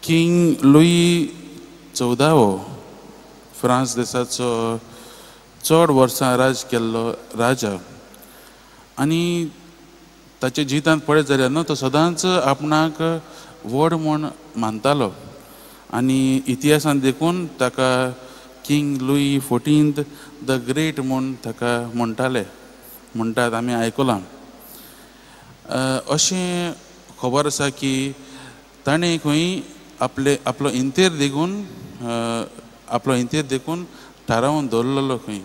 King Luis चवदावो France देशाचो चड वर्सां राज केल्लो राजा आनी ताच्या जिवितांत पळयत जाल्यार न्हू तो सदांच आपणाक व्हड म्हूण मानतालो आनी इतिहासान देखून ताका King Louis 14th the Great म्हूण ताका म्हणटाले, म्हणटात आमी आयकलां. अशें खबर आसा की ताणें खंय आपले आपलो इंतेर देखून आपलो इंतेर देखून थारावन दवरलेलो. खंय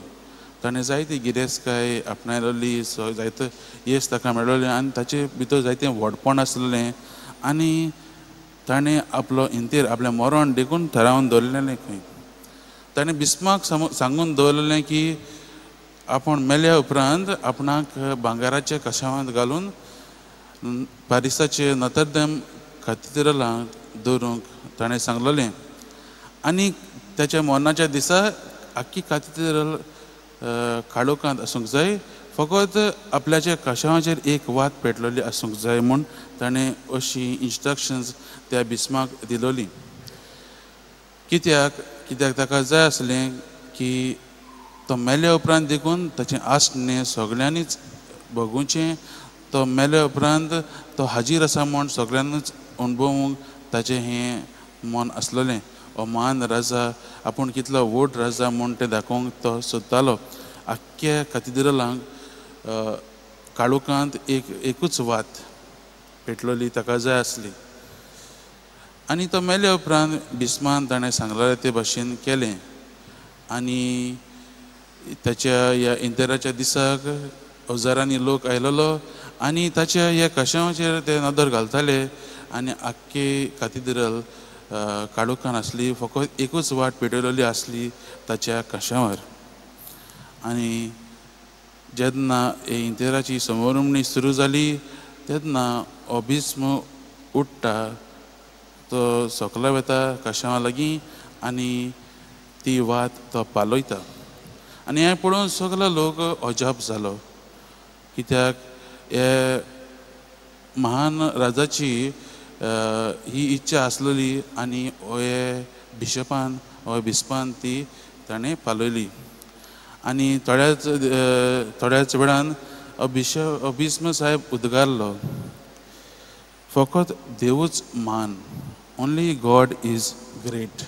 ताणें जायती गिरेस्तकाय आपणायलोली, जायते येस ताका मेळ्ळोलें आनी ताचे भितर जायतें व्हडपण आसलें आनी ताणें आपलो इंतेर आपलें मरण देखून थारावन दवरलेलें. खंय ताणें बिस्माक सांगून दवरलेलें की आपूण मेल्या उपरांत आपणाक भांगराच्या कशावांत घालून पारिसाचे नोतरदेम कातिद्रलांत दवरूंक ताणें सांगलेलें आनी ताच्या मरणाच्या दिसा आख्खी कातिद्रल काळोखांत आसूंक जाय, फकत आपल्याच्या कशावाचेर एक वात पेटलेली आसूंक जाय म्हूण ताणें अशी इन्स्ट्रक्शन्स त्या बिस्माक दिलोली. कित्याक कित्याक ताका जाय आसलें की तो मेल्या उपरांत देखून ताचें आसणें सगळ्यांनीच भोगुचें, तो मेल्या उपरांत तो हाजीर आसा म्हूण सगळ्यांनीच अणभवूंक ताचें हें मन आसलेलें. हो महान राजा आपूण कितलो व्हड राजा म्हूण तें दाखोवंक तो सोदतालो. आख्ख्या कातिद्रलांक काळोखांत एक एकूच वात पेटलोली ताका जाय आसली आनी तो मेल्या उपरांत बिस्मान ताणें सांगलेलें ते भाशेन केलें आनी ताच्या ह्या इंतेराच्या दिसाक हजारांनी लोक आयलेलो आनी ताच्या ह्या कशावाचेर ते नदर घालताले आनी आख्खी कातिद्रल काळोखान आसली, फकत एकूच वाट पेटयलेली आसली ताच्या कशावर. आनी जेन्ना इंतेराची समोरमणी सुरू जाली तेन्ना हो भीष्म उठ्ठा, तो सकलो वता कशावा लागीं आनी ती वात तो पालयता आनी हें पळोवन सगलो लोक अजाप जालो, कित्याक हे महान राजाची ही इच्छा आसलेली आनी हे बिशपान हो बिस्पान ती ताणें पालयली. आनी थोड्याच थोड्याच वेळान भीष्म साहेब उद्गारलो, फकत देवूच मान, ओन्ली गॉड is great.